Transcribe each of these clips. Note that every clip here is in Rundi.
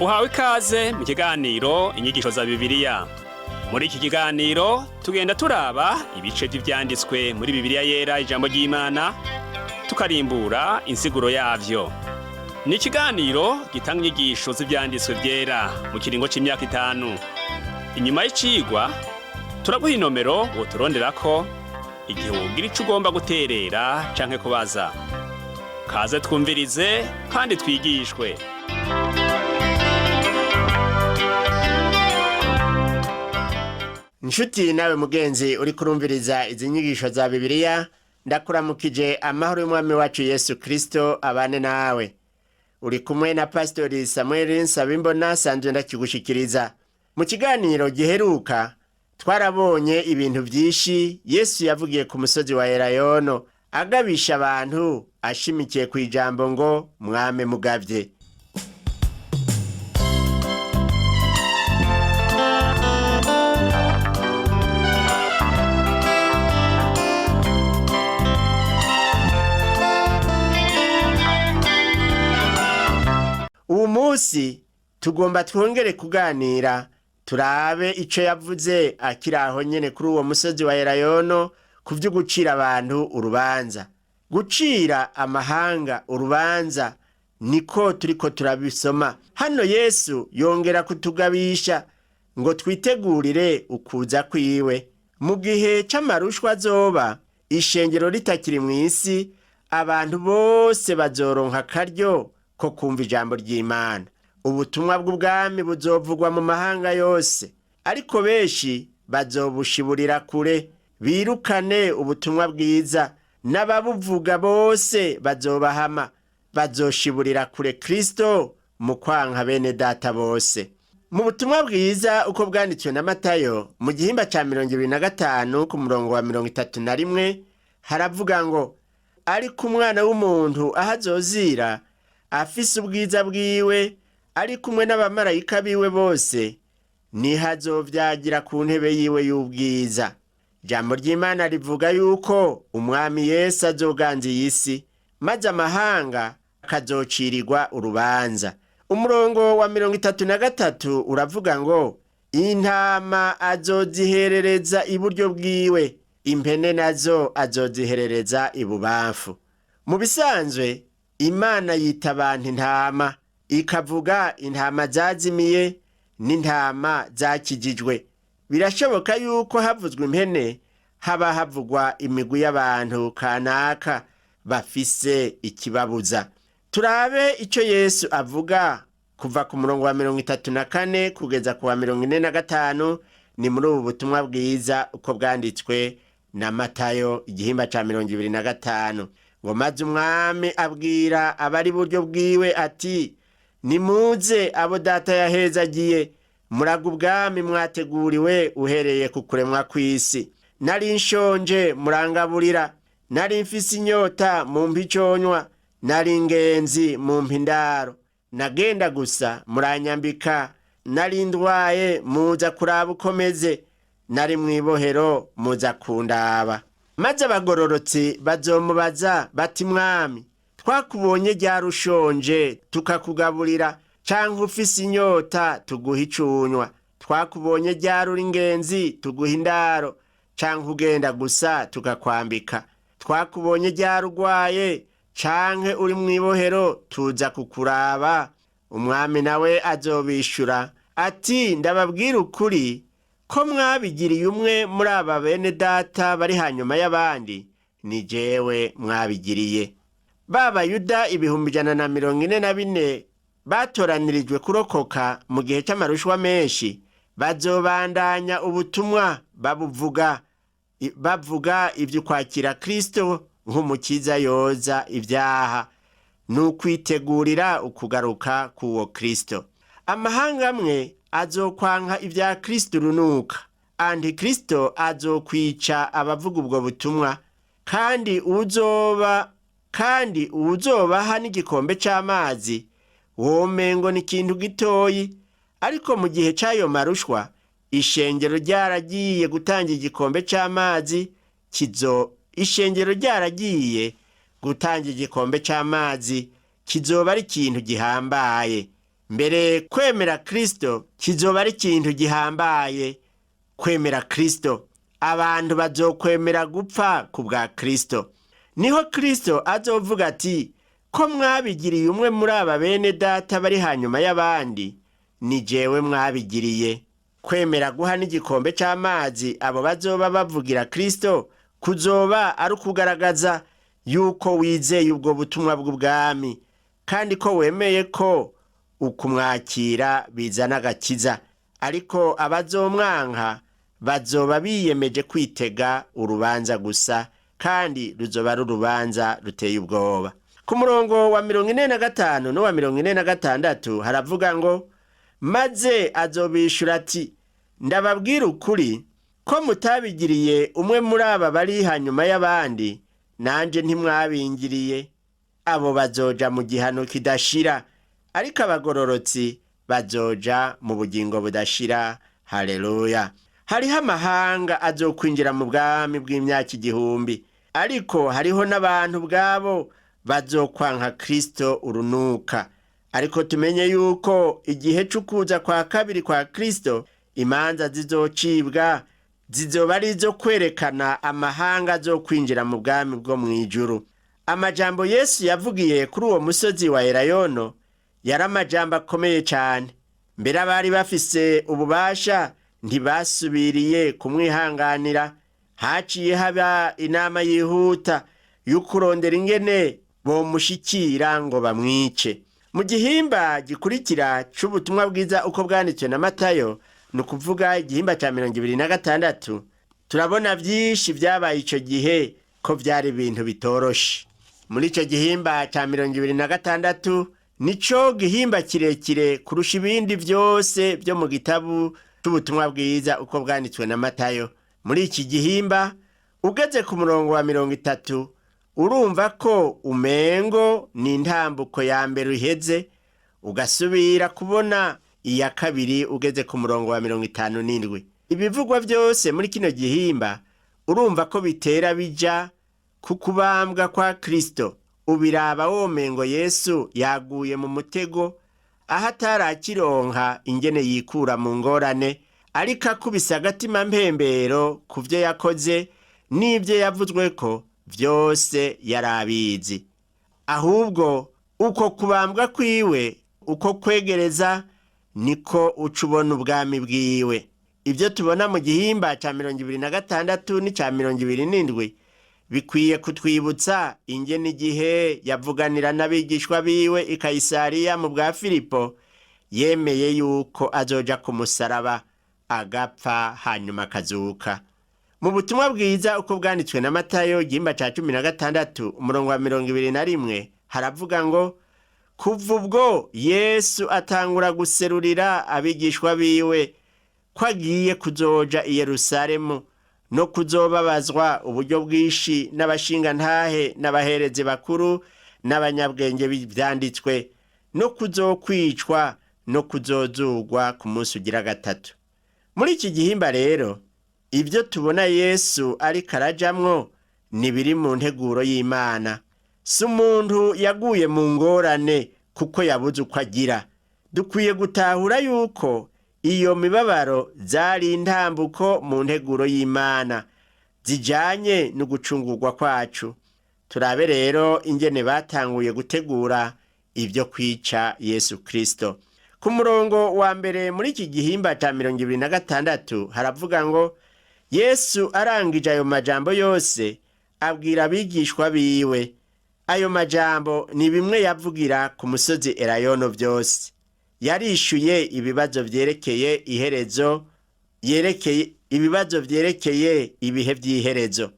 Uhawe ikaze mu kiganiro Inyigisho za Bibiliya. Muri iki kiganiro tugenda turaba ibice vy'ivyanditswe muri Bibiliya Yera, ijambo ry'Imana, tukarimbura insiguro yavyo. Ni ikiganiro gitanga inyigisho z'ivyanditswe vyera mu kiringo c'imyaka 5. Inyuma y'icigwa turaguha inomero woturonderako igihe wogira ico ugomba guterera canke kubaza. Kaze twumvirize kandi twigishwe. Nshuti nawe mugenzi uri kurumviriza izi nyigisho za Bibiliya, ndakuramukije amahoro y'Umwami wacu Yesu Kristo abane nawe. Uri kumwe na Pastori Samuel Nsabimbona, sanzwe ndakigushikiriza. Mu kiganiro giheruka twarabonye ibintu vyinshi Yesu yavugiye ku musozi wa Elayono, agabisha abantu ashimikiye ku ijambo ngo mwame mugavye. Uwu munsi tugomba twongere kuganira, turabe ico yavuze akiri aho nyene kuri uwo musozi wa Elayono ku vyo gucira abantu urubanza. Gucira amahanga urubanza niko turiko turabisoma. Hano Yesu yongera kutugabisha ngo twitegurire ukuza kwiwe. Mu gihe c'amarushwa azoba, ishengero ritakiri mw'isi, abantu bose bazoronka akaryo ko kumva ijambo ry'Imana. Ubutumwa bw'ubwami buzovugwa mu mahanga yose, ariko benshi bazobushiburira kure, birukane ubutumwa bwiza, n'ababuvuga bose bazobahama, bazoshiburira kure Kristo mu kwanka bene data bose. Mu butumwa bwiza uko bwanditswe na Matayo mu gihimba ca 25 ku murongo wa 31 haravuga ngo: ariko umwana w'umuntu aho azozira afise ubwiza bwiwe, ari kumwe n'abamarayika biwe bose, niho azovyagira ku ntebe yiwe y'ubwiza. Ijambo ry'Imana rivuga yuko Umwami Yesu azoganza iyi si, maze amahanga akazocirirwa urubanza. Umurongo wa 33 uravuga ngo: intama azoziherereza iburyo bwiwe, impene nazo azoziherereza ibubamfu. Mu bisanzwe Imana yita abantu intama, ikavuga intama zazimiye n'intama zakijijwe. Birashoboka yuko havuzwe impene haba havugwa imigwi y'abantu kanaka bafise ikibabuza. Turabe ico Yesu avuga kuva ku murongo wa 34 kugeza ku wa 45. Ni muri ubu butumwa bwiza uko bwanditswe na Matayo igihimba ca 25. Ngo: maze umwami abwira abari buryo bwiwe ati: nimuze abo data yahezagiye, muraga ubwami mwateguriwe uhereye ku kuremwa kw'isi. Nari nshonje murangaburira, nari mfise inyota mumpa iconywa, nari ingenzi mumpa indaro, nagenda gusa muranyambika, nari ndwaye muza kuraba uko meze, nari mw'ibohero muza kundaba. Maze abagororotsi bazomubaza bati: mwami, twakubonye ryari ushonje tukakugaburira, canke ufise inyota tuguha icunywa? Twakubonye ryari uri ingenzi tuguha indaro, canke ugenda gusa tukakwambika? Twakubonye ryari urwaye canke uri mw'ibohero tuza kukuraba? Umwami nawe azobishura ati: ndababwira ukuri ko mwabigiriye umwe muri aba bene data bari hanyuma y'abandi, ni jewe mwabigiriye. Ba Bayuda 144,000 batoranirijwe kurokoka mu gihe c'amarushwa menshi, bazobandanya ubutumwa babuvuga, bavuga ivy'ukwakira Kristo nk'umukiza yoza ivyaha, n'ukwitegurira ukugaruka k'uwo Kristo. Amahanga amwe azokwanka ivya Kristo urunuka. Antikristo azokwica abavuga ubwo butumwa, kandi uwuzobaha n'igikombe c'amazi womengo ni ikintu gitoyi, ariko mu gihe c'ayo marushwa ishengero ryaragiye gutanga igikombe c'amazi kizo ishengero ryaragiye gutanga igikombe c'amazi kizoba ari ikintu gihambaye. Mbere kwemera Kristo kizoba ari ikintu gihambaye. Kwemera Kristo, abantu bazokwemera gupfa ku bwa Kristo. Niho Kristo azovuga ati: "Ko mwabigiriye umwe muri aba bene data bari hanyuma y'abandi, ni jewe mwabigiriye." Kwemera guha n'igikombe c'amazi abo bazoba bavugira Kristo kuzoba ari ukugaragaza yuko wizeye ubwo butumwa bw'ubwami, kandi ko wemeye ko ukumwakira bizana agakiza. Ariko abazomwanka bazoba biyemeje kwitega urubanza gusa, kandi ruzoba ari urubanza ruteye ubwoba. Ku murongo wa 45 n'uwa 46 haravuga ngo: "Maze azobishura ati: Ndababwira ukuri ko mutabigiriye umwe muri aba bari hanyuma y'abandi, nanje ntimwabingiriye. Abo bazoja mu gihano kidashira, ariko abagororotsi bazoja mu bugingo budashira." Haleluya! Hariho amahanga azokwinjira mu bwami bw'imyaka 1000, ariko hariho n'abantu ubwabo bazokwanka Kristo urunuka. Ariko tumenye yuko igihe c'ukuza kwa kabiri kwa Kristo, imanza zizocibwa zizoba ari izo kwerekana amahanga azokwinjira mu bwami bwo mw'ijuru. Amajambo Yesu yavugiye kuri uwo musozi wa Elayono yari amajambo akomeye cyane. Mbere abari bafise ububasha ntibasubiriye kumwihanganira. Haciye haba inama yihuta y'ukurondera ingene bomushikira ngo bamwice. Mu gihimba gikurikira c'ubutumwa bwiza uko bwanditswe na Matayo, ni ukuvuga igihimba ca 26, turabona vyinshi vyabaye ico gihe, ko vyari ibintu bitoroshe. Muri ico gihimba ca 26, nico gihimba kirekire kurusha ibindi vyose vyo mu gitabu c'ubutumwa bwiza uko bwanditswe na Matayo. Muri iki gihimba, ugeze ku murongo wa 30, urumva ko umengo ni intambuko ya mbere uheze, ugasubira kubona iya kabiri ugeze ku murongo wa 57. Ibivugwa byose muri kino gihimba urumva ko bitera bija ku kubambwa kwa Kristo. Ubiraba womengo Yesu yaguye mu mutego, aho atarakironka ingene yikura mu ngorane, ariko akubise agatima mpembero ku byo yakoze n'ibyo yavuzwe ko byose yarabizi. Ahubwo uko kubambwa kwiwe uko kwegereza, niko uca ubona ubwami bwiwe. Ibyo tubona mu gihimba cya 26 n'icya 27 bikwiye kutwibutsa ingene igihe yavuganira n'abigishwa biwe i Kayisariya mu bwa Filipo, yemeye yuko azoja ku musaraba agapfa, hanyuma akazuka. Mu butumwa bwiza uko bwanditswe na Matayo, igihimba cya 16, umurongo wa 21, haravuga ngo: "Kuva ubwo Yesu atangura guserurira abigishwa biwe ko agiye kuzoja i Yerusalemu no kuzobabazwa uburyo bwinshi n'abashingantahe n'abaherezi bakuru n'abanyabwenge b'ivyanditswe, no kuzokwicwa, no kuzozugwa ku munsi ugira gatatu." Muri iki gihimba rero, ibyo tubona Yesu ariko arajamwo ni biri mu nteguro y'Imana. Si umuntu yaguye mu ngorane kuko yabuze uko agira. Dukwiye gutahura yuko iyo mibabaro zari intambuko mu nteguro y'Imana zijanye no gucungurwa kwacu. Turabe rero ingene batanguye gutegura ibyo kwica Yesu Kristo. Ku murongo wa mbere muri iki gihimba cya 26 haravuga ngo: "Yesu arangije ayo majambo yose, abwira abigishwa biwe." Ayo majambo ni bimwe yavugira ku musozi Elayono byose. Yarishuye ibibazo vyerekeye iherezo, yerekeye ibibazo vyerekeye ibihe vy'iherezo.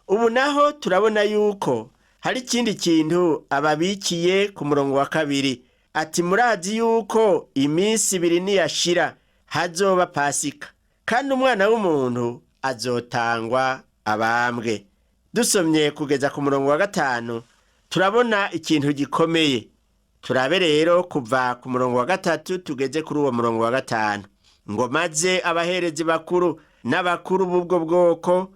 Ubu naho turabona yuko hari ikindi kintu ababikiye ku murongo wa 2, ati: "Murazi yuko iminsi 2 niyashira hazoba Pasika, kandi umwana w'umuntu azotangwa abambwe." Dusomye kugeza ku murongo wa 5, turabona ikintu gikomeye. Turabe rero kuva ku murongo wa 3 tugeze kuri uwo murongo wa 5, ngo: "Maze abaherezi bakuru n'abakuru b'ubwo bwoko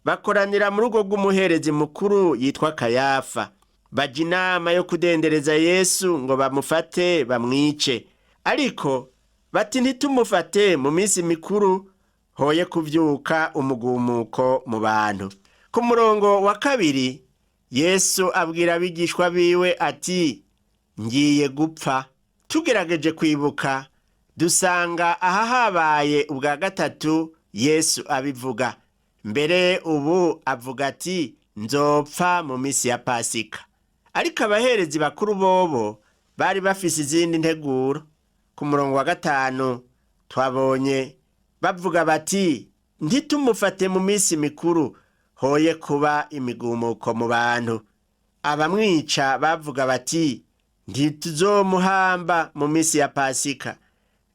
bakoranira mu rugo rw'umuherezi mukuru yitwa Kayafa, baja inama yo kudendereza Yesu ngo bamufate bamwice." Ariko bati ntitumufate mu minsi mikuru, hoye kuvyuka umugumuko mu bantu. Ku murongo wa 2 Yesu abwira abigishwa biwe ati ngiye gupfa. Tugerageje kwibuka dusanga aha habaye ubwa 3 Yesu abivuga. Mbere ubu avuga ati nzopfa mu minsi ya Pasika. Ariko abaherezi bakuru bobo bari bafise izindi nteguro. Ku murongo wa 5 twabonye bavuga bati ntitumufate mu minsi mikuru, hoye kuba imigumuko mu bantu. Abamwica bavuga bati ntituzomuhamba mu minsi ya Pasika.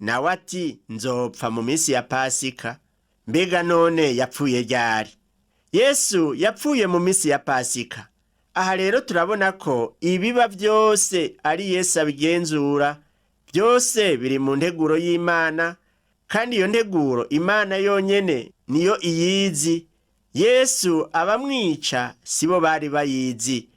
Nawe ati nzopfa mu minsi ya Pasika. Mbega none yapfuye ryari? Yesu yapfuye mu minsi ya Pasika. Aha rero turabona ko ibiba byose ari Yesu abigenzura, byose biri mu nteguro y'Imana, kandi iyo nteguro Imana yonyene niyo iyizi. Yesu abamwica sibo bari bayizi,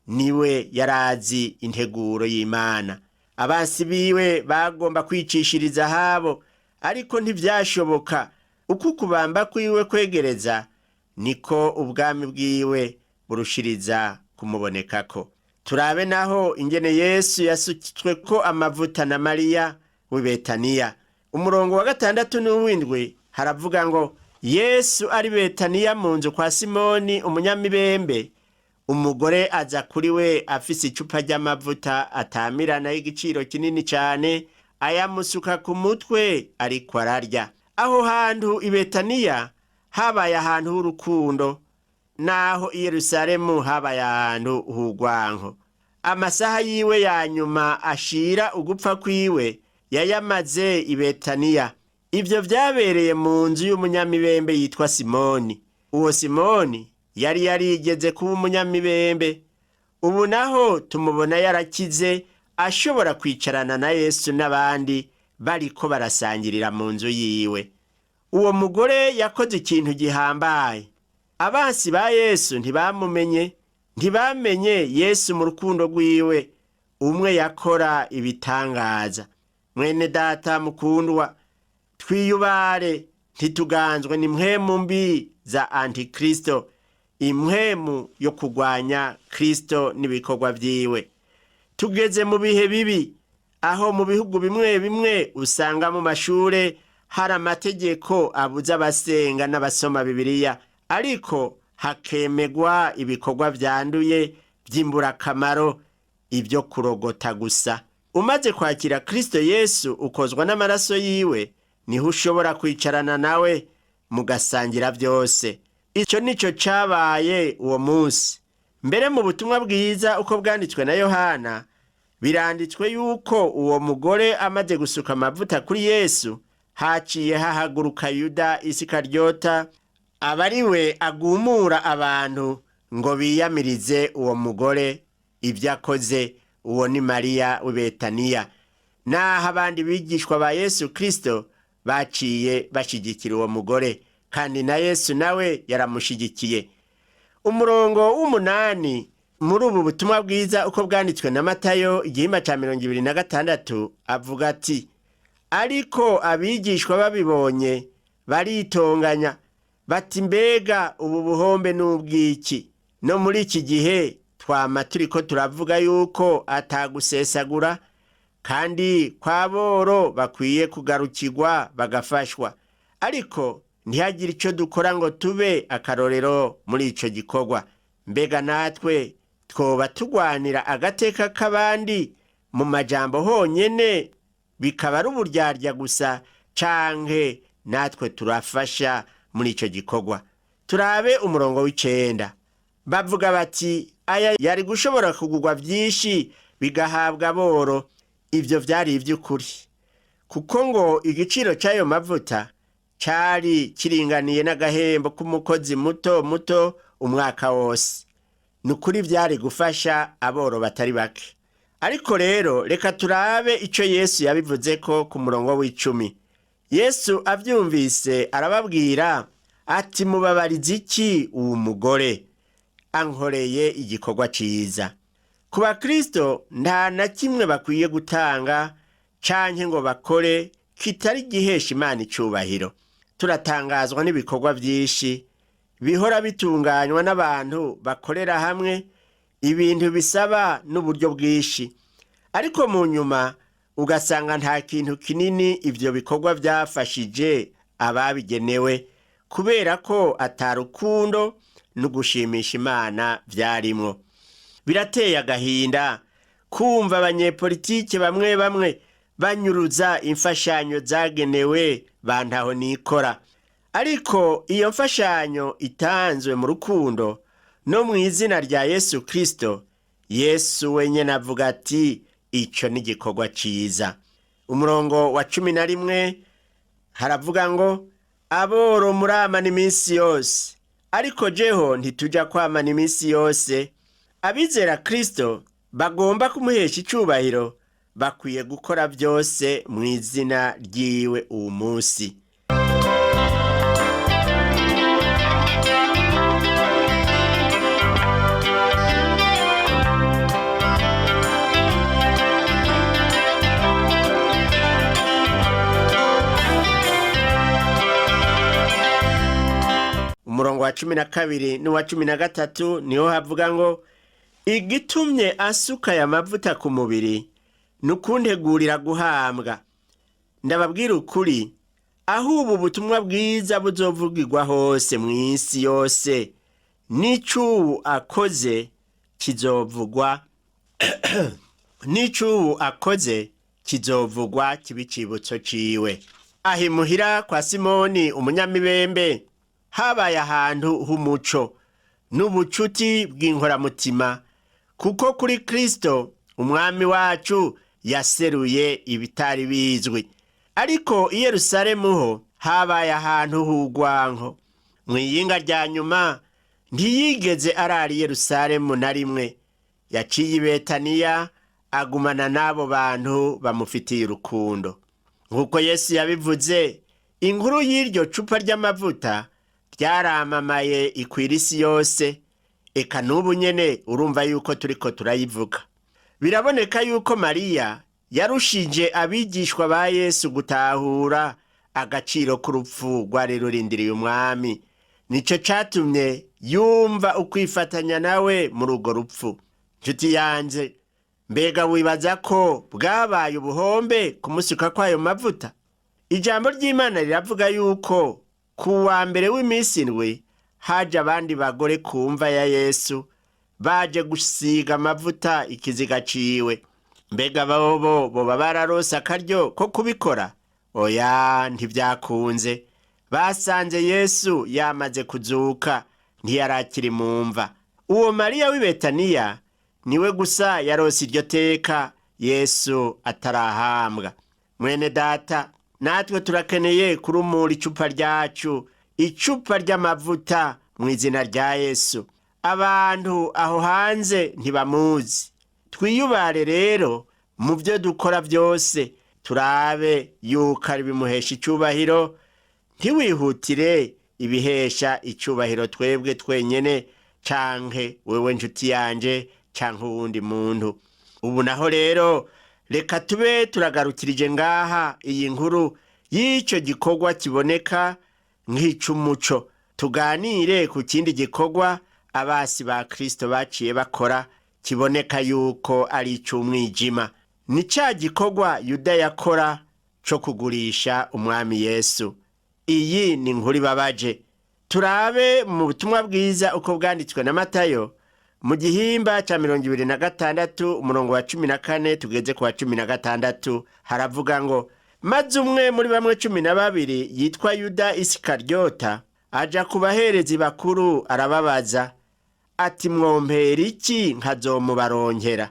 niwe yarazi integuro y'Imana. Abansi biwe bagomba kwicishiriza habo, ariko ntivyashoboka. Uko kubamba kwiwe kwegereza, niko ubwami bwiwe burushiriza kumubonekako. Turabe naho ingene Yesu yasutswe ko amavuta na Mariya w'i Betaniya. Umurongo wa 6 n'uw'indwi haravuga ngo Yesu ari Betaniya mu nzu kwa Simoni umunyamibembe, umugore aza kuri we afise icupa ry'amavuta atamirana y'igiciro kinini cyane, ayamusuka ku mutwe ariko ararya. Aho hantu i Betaniya habaye ahantu h'urukundo, naho i Yerusalemu habaye ahantu h'urwanko. Amasaha yiwe ya nyuma ashira ugupfa kwiwe yayamaze i Betaniya. Ibyo vyabereye mu nzu y'umunyamibembe yitwa Simoni. Uwo Simoni yari yarigeze kuba umunyamibembe, ubu naho tumubona yarakize, ashobora kwicarana na Yesu n'abandi bariko barasangirira mu nzu yiwe. Uwo mugore yakoze ikintu gihambaye. Abansi ba Yesu ntibamumenye, ntibamenye Yesu mu rukundo rwiwe, umwe yakora ibitangaza. Mwene data mukundwa, twiyubare ntituganzwe n'impwemu mbi za Antikristo, impwemu yo kugwanya Kristo n'ibikorwa vyiwe. Tugeze mu bihe bibi, aho mu bihugu bimwe bimwe usanga mu mashure hari amategeko abuza abasenga n'abasoma Bibiliya, ariko hakemegwa ibikorwa vyanduye vy'imburakamaro, ibyo kurogota gusa. Umaze kwakira Kristo Yesu ukozwa n'amaraso yiwe, niho ushobora kwicarana nawe mugasangira byose. Icyo nico cabaye uwo munsi. Mbere mu butumwa bwiza uko bwanditswe na Yohana, biranditswe yuko uwo mugore amaze gusuka amavuta kuri Yesu, haciye hahaguruka Yuda Isikaryota, aba ari we agumura abantu ngo biyamirize uwo mugore ibyo akoze. Uwo ni Mariya w'i Betaniya. Naho abandi bigishwa ba Yesu Kristo baciye bashigikira uwo mugore, kandi na Yesu nawe yaramushigikiye. Umurongo w'8 muri ubu butumwa bwiza uko bwanditswe na Matayo igihimba ca 26 avuga ati ariko abigishwa babibonye baritonganya bati mbega ubu buhombe n'ubwiki? No muri iki gihe twama turiko turavuga yuko atagusesagura, kandi kwa boro bakwiye kugarukirwa bagafashwa, ariko ntihagire ico dukora ngo tube akarorero muri ico gikorwa. Mbega natwe twoba tugwanira agateka k'abandi mu majambo honyene, bikaba ari uburyarya gusa, canke natwe turafasha muri ico gikorwa? Turabe umurongo w'9. Bavuga bati aya yari gushobora kugurwa vyinshi bigahabwa boro. Ivyo vyari ivy'ukuri, kuko ngo igiciro c'ayo mavuta cari kiringaniye n'agahembo k'umukozi muto muto umwaka wose. Ni ukuri vyari gufasha aboro batari bake. Ariko rero reka turabe ico Yesu yabivuzeko ku murongo w'10. Yesu avyumvise arababwira ati mubabariza iki uwu mugore? Ankoreye igikorwa ciza. Ku bakristo nta na kimwe bakwiye gutanga canke ngo bakore kitari gihesha Imana icubahiro. Turatangazwa n'ibikorwa vyinshi bihora bitunganywa n'abantu bakorera hamwe, ibintu bisaba n'uburyo bwinshi, ariko mu nyuma ugasanga nta kintu kinini ivyo bikorwa vyafashije ababigenewe, kubera ko atarukundo no gushimisha Imana vyarimwo. Birateye agahinda kumva abanyepolitike bamwe bamwe banyuruza imfashanyo zagenewe bantaho nikora, ariko iyo mfashanyo itanzwe mu rukundo no mu izina rya Yesu Kristo, Yesu wenyene avuga ati ico ni igikorwa ciza. Umurongo wa 11 haravuga ngo aboro muramana iminsi yose, ariko jeho ntituja kwamana iminsi yose. Abizera Kristo bagomba kumuhesha icubahiro, bakwiye gukora byose mu izina ryiwe uwu munsi. Umurongo wa 12 n'uwa 13 niho havuga ngo igitumye asuka aya mavuta ku mubiri ni ukuntegurira guhambwa. Ndababwira ukuri, aho ubu butumwa bwiza buzovugirwa hose mu isi yose, n'icubu akoze kizovugwa n'icubu akoze kizovugwa kiba icibutso ciwe. Aho imuhira kwa Simoni umunyamibembe habaye ahantu h'umuco n'ubucuti bw'inkoramutima, kuko kuri Kristo umwami wacu yaseruye ibitari bizwi. Ariko i Yerusalemu ho habaye ahantu h'urwanko. Mw'iyinga rya nyuma ntiyigeze arara i Yerusalemu na rimwe, yaciye i Betaniya agumana n'abo bantu bamufitiye urukundo. Nk'uko Yesu yabivuze, inkuru y'iryo cupa ry'amavuta ryaramamaye ikwira isi yose, eka n'ubu nyene urumva yuko turiko turayivuga. Biraboneka yuko Mariya yarushije abigishwa ba Yesu gutahura agaciro k'urupfu rwari rurindiriye umwami. Nico catumye yumva ukwifatanya nawe muri urwo rupfu. Nshuti yanje, mbega wibaza ko bwabaye ubuhombe kumusuka kw'ayo mavuta? Ijambo ry'Imana riravuga yuko ku wa mbere w'iminsi indwi haje abandi bagore ku mva ya Yesu, baje gusiga amavuta ikiziga ciwe. Mbega bobo boba bararose akaryo ko kubikora? Oya, ntivyakunze. Basanze Yesu yamaze kuzuka, ntiyarakiri mu mva. Uwo Mariya w'i Betaniya niwe gusa yarose iryo teka Yesu atarahambwa. Mwene data, natwe turakeneye kurumura icupa ryacu, icupa ry'amavuta mu izina rya Yesu. Abantu aho hanze ntibamuzi. Twiyubare rero mu byo dukora byose, turabe yuko ari bimuhesha icubahiro. Ntiwihutire ibihesha icubahiro twebwe twenyene, canke wewe nshuti yanje, canke uwundi muntu. Ubu naho rero reka tube turagarukirije ngaha iyi nkuru y'icyo gikorwa kiboneka nk'ic'umuco, tuganire ku kindi gikorwa abasi ba Kristo baciye bakora kiboneka yuko ari ic'umwijima. Ni ca gikorwa Yuda yakora co kugurisha umwami Yesu. Iyi ni inkuru ibabaje. Turabe mu butumwa bwiza uko bwanditswe na Matayo mu gihimba ca 26 umurongo wa 14 tugeze ku wa 16, haravuga ngo maze umwe muri bamwe 12 yitwa Yuda Isikaryota aja ku baherezi bakuru arababaza ati mwompera iki nkazomubaronkera?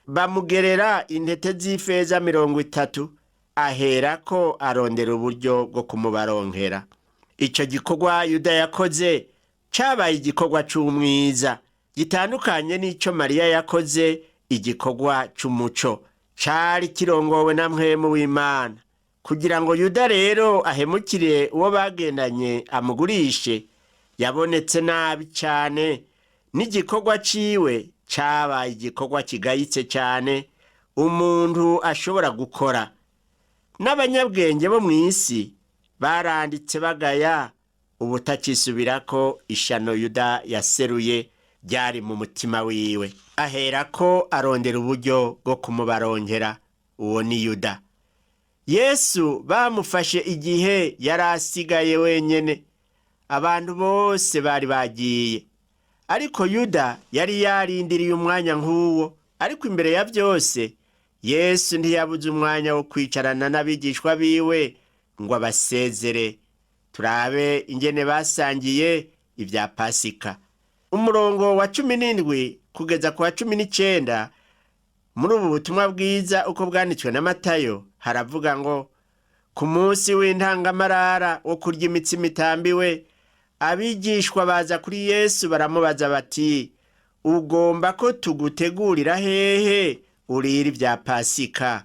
Bamugerera intete z'ifeza 30, aherako arondera uburyo bwo kumubaronkera. Ico gikorwa Yuda yakoze cabaye igikorwa c'umwiza gitandukanye n'ico Mariya yakoze, igikorwa c'umuco cari kirongowe na mpwemu w'Imana. Kugira ngo Yuda rero ahemukire uwo bagendanye amugurishe, yabonetse nabi cane, n'igikorwa ciwe cabaye igikorwa kigayitse cane. umuntu ashobora gukora. N'abanyabwenge bo mu isi baranditse bagaya ubutacisubirako ishano Yuda yaseruye ryari mu mutima wiwe. Aherako arondera uburyo bwo kumubarongera, uwo ni Yuda. Yesu bamufashe igihe yari asigaye wenyene, abantu bose bari bagiye, ariko Yuda yari yarindiriye umwanya nk'uwo. Ariko imbere ya byose, Yesu ntiyabuze umwanya wo kwicarana n'abigishwa biwe ngo abasezere. Turabe ingene basangiye ibya Pasika. Umurongo wa 17 kugeza ku wa 19 muri ubu butumwa bwiza uko bwanditswe na Matayo haravuga ngo: ku munsi w'intangamarara wo kurya imitsima itambiwe, abigishwa baza kuri Yesu baramubaza bati: ugomba ko tugutegurira hehe urira ibya Pasika?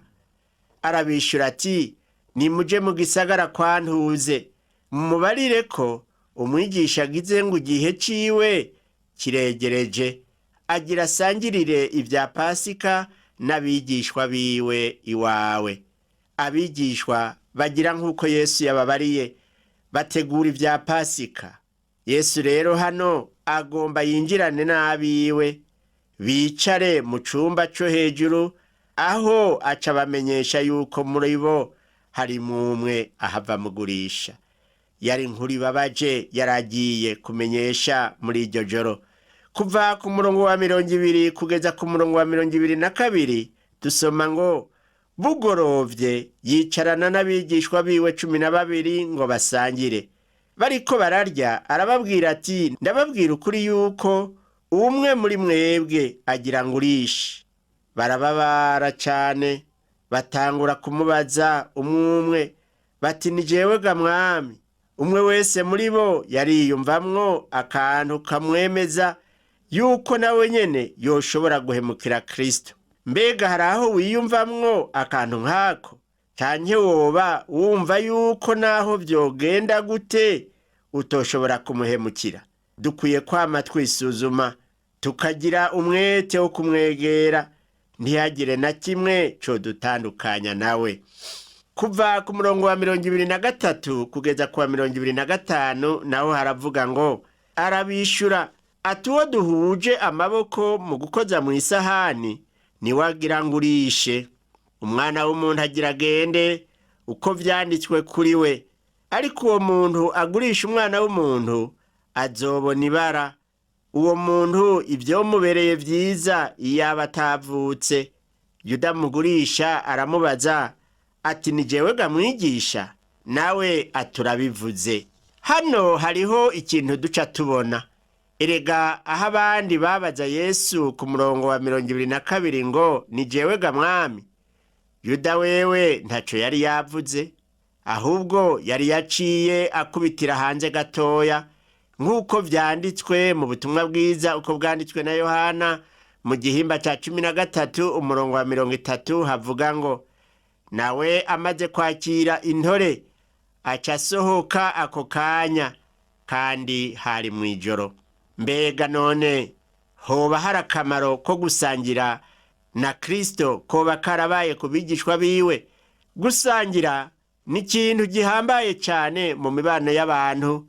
Arabishyura ati: nimuje mu gisagara kwa Ntuze, mumubarire ko umwigisha agize ngo igihe ciwe kiregereje, agira asangirire ibya Pasika n'abigishwa biwe iwawe. Abigishwa bagira nk'uko Yesu yababariye, bategura ibya Pasika. Yesu rero hano agomba yinjirane n'abiwe, bicare mu cumba co hejuru, aho aca bamenyesha yuko muri bo harimwo umwe ahava amugurisha. Yari inkuru ibabaje yaragiye kumenyesha muri iryo joro. Kuva ku murongo wa 20 kugeza ku murongo wa 22 dusoma ngo: bugorovye yicarana n'abigishwa biwe 12 ngo basangire. Bariko bararya arababwira ati: ndababwira ukuri yuko umwe muri mwebwe agira ngo urishe. Barababara cane, batangura kumubaza umwe umwe bati: ni jewe ga mwami? Umwe wese muri bo yariyumvamwo akantu kamwemeza yuko nawe nyene yoshobora guhemukira Kristo. Mbega hari aho wiyumvamwo akantu nk'ako? Canke woba wumva yuko naho vyogenda gute utoshobora kumuhemukira? Dukwiye kwama twisuzuma, tukagira umwete wo kumwegera, ntihagire na kimwe codutandukanya nawe. Kuva ku murongo wa 23 kugeza ku wa 25 naho haravuga ngo: arabishura ati: uwo duhuje amaboko mu gukoza mu isahani niwe agira ngo urishe. Umwana w'umuntu agira agende uko vyanditswe kuri we, ariko uwo muntu agurisha umwana w'umuntu azobona ibara. Uwo muntu ivyomubereye vyiza iyaba atavutse. Yuda mugurisha aramubaza ati: ni jewe ga mwigisha? Nawe aturabivuze. Hano hariho ikintu duca tubona. Erega aho abandi babaza Yesu ku murongo wa 22 ngo: ni jewe ga mwami? Yuda wewe ntaco yari yavuze, ahubwo yari yaciye akubitira hanze gatoya, nk'uko vyanditswe mu butumwa bwiza uko bwanditswe na Yohana mu gihimba ca 13 umurongo wa 30 havuga ngo: nawe amaze kwakira intore aca asohoka ako kanya, kandi hari mw'ijoro. Mbega none hoba hari akamaro ko gusangira na Kristo koba karabaye ku bigishwa biwe? Gusangira ni ikintu gihambaye cyane mu mibano y'abantu,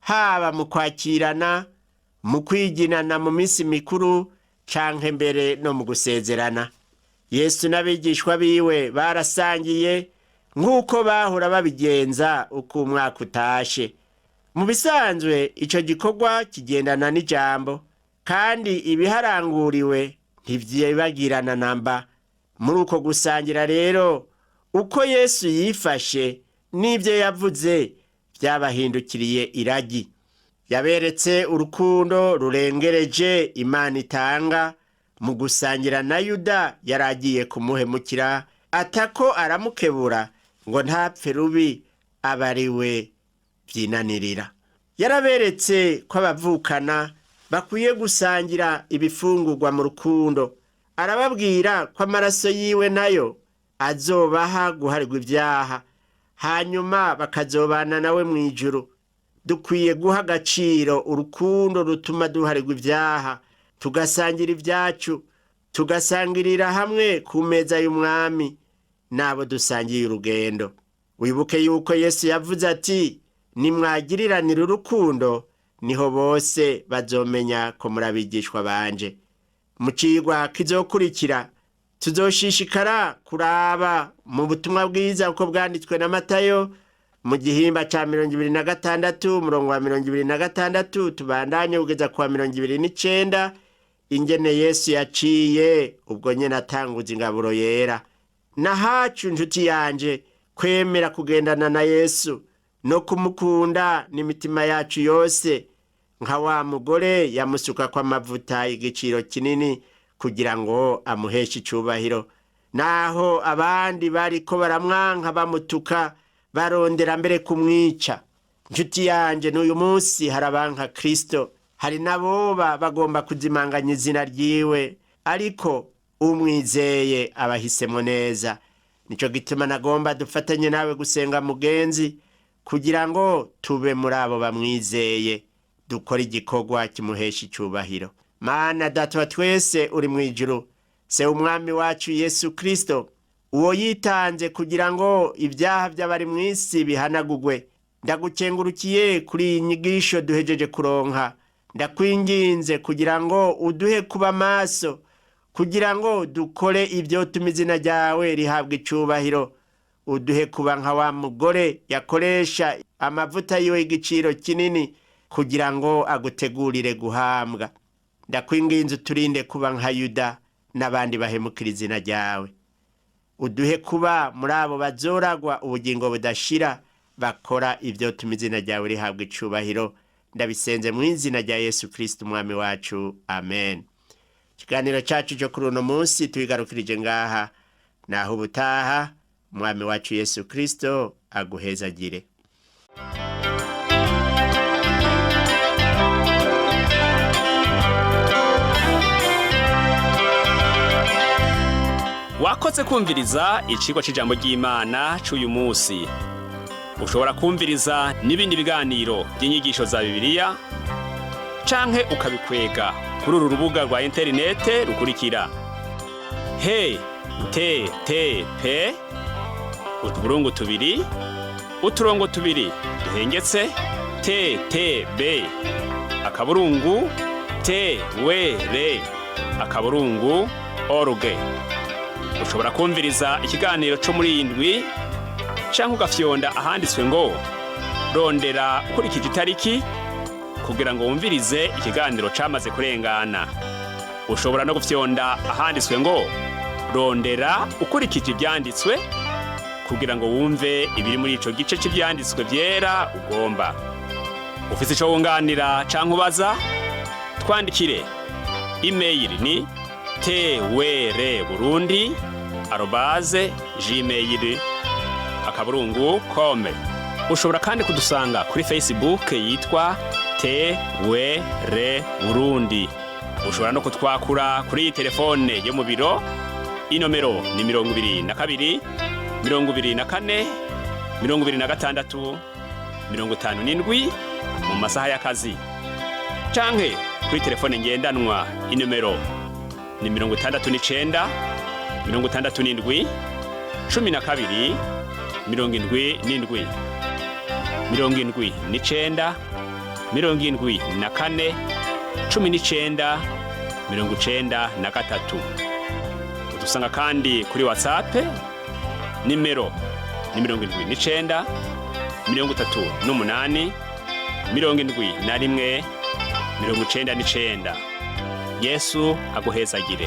haba mu kwakirana, mu kwiginana mu minsi mikuru, canke mbere no mu gusezerana. Yesu n'abigishwa biwe barasangiye nk'uko bahora babigenza uko umwaka utashe. Mu bisanzwe ico gikorwa kigendana n'ijambo, kandi ibiharanguriwe ntivyibagirana namba. Muri uko gusangira rero, uko Yesu yifashe n'ivyo yavuze vyabahindukiriye iragi. Yaberetse urukundo rurengereje Imana itanga mu gusangira na Yuda yaragiye kumuhemukira, atako aramukebura ngo ntapfe rubi abariwe vyinanirira. Yaraberetse ko abavukana bakwiye gusangira ibifungurwa mu rukundo. Arababwira ko amaraso yiwe nayo azobaha guharirwa ibyaha, hanyuma bakazobana nawe mu ijuru. Dukwiye guha agaciro urukundo rutuma duharirwa ibyaha, tugasangira ibyacu. Tugasangirira hamwe ku meza y'umwami n'abo dusangiye urugendo. Wibuke yuko Yesu yavuze ati: "Nimwagiriranira urukundo, niho bose bazomenya ko muri abigishwa banje." Mu cigwa kizokurikira tuzoshishikara kuraba mu butumwa bwiza uko bwanditswe na Matayo mu gihimba ca 26, umurongo wa 26, tubandanye kugeza kuwa 29, ingene Yesu yaciye ubwo nyene atanguza ingaburo yera. Nahacu, inshuti yanje, kwemera kugendana na Yesu no kumukunda n'imitima yacu yose, nka wa mugore yamusuka kw'amavuta igiciro kinini kugira ngo amuheshe icubahiro, naho abandi bariko baramwanka, bamutuka, barondera mbere kumwica. Inshuti yanje, n'uyu munsi hari abanka Kristo, hari n'aboba bagomba kuzimanganya izina ryiwe, ariko umwizeye abahisemo neza. Nico gituma nagomba dufatanye nawe gusenga, mugenzi, kugira ngo tube muri abo bamwizeye, dukora igikorwa kimuhesha icubahiro. Mana Data wa twese uri mu ijuru, se umwami wacu Yesu Kristo, uwo yitanze kugira ngo ibyaha by'abari mu isi bihanagugwe, ndagukengurukiye kuri iyi nyigisho duhejeje kuronka. Ndakwinginze kugira ngo uduhe kuba maso, kugira ngo dukore ibyo tuma izina ryawe rihabwa icubahiro. Uduhe kuba nka wa mugore yakoresha amavuta yiwe y'igiciro kinini kugira ngo agutegurire guhambwa. Ndakwinginze uturinde kuba nka Yuda n'abandi bahemukira izina ryawe. Uduhe kuba muri abo bazoragwa ubugingo budashira, bakora ibyo tuma izina ryawe rihabwa icubahiro. Ndabisenze mu izina rya Yesu Kristo umwami wacu, amen. Ikiganiro cyacu cyo kuri uno munsi tubigarukirije ngaha. Naho ubutaha, umwami wacu Yesu Kristo aguhezagire. Wakoze kumviriza icigwa c'ijambo ry'Imana c'uyu munsi. Ushobora kumviriza n'ibindi biganiro by'inyigisho za Bibiliya canke ukabikwega kuri uru rubuga rwa interinete rukurikira: he te te p utuburungu tubiri uturongo tubiri duhengetse t t b akaburungu t w r akaburungu org. Ushobora kumviriza ikiganiro cyo muri iyi ndwi canke ugafyonda ahanditswe ngo "rondera ukurikije itariki" kugira ngo wumvirize ikiganiro camaze kurengana. Ushobora no gufyonda ahanditswe ngo "rondera ukurikije ivyanditswe" kugira ngo wumve ibiri muri ico gice c'ivyanditswe vyera ugomba. Ufise ico wunganira canke ubaza, twandikire. Imeyili ni twrburundi@gmail.com. Ushobora kandi kudusanga kuri Facebook yitwa TWR Burundi. Ushobora no kutwakura kuri iyi telefone yo mu biro. Inomero ni 22 24 26 57 mu masaha y'akazi, canke kuri telefone ngendanwa, inomero ni 69 67 12 77, 79 74 19 93. Udusanga kandi kuri WhatsApp, nimero ni 79 38 71 99. Yesu aguhezagire.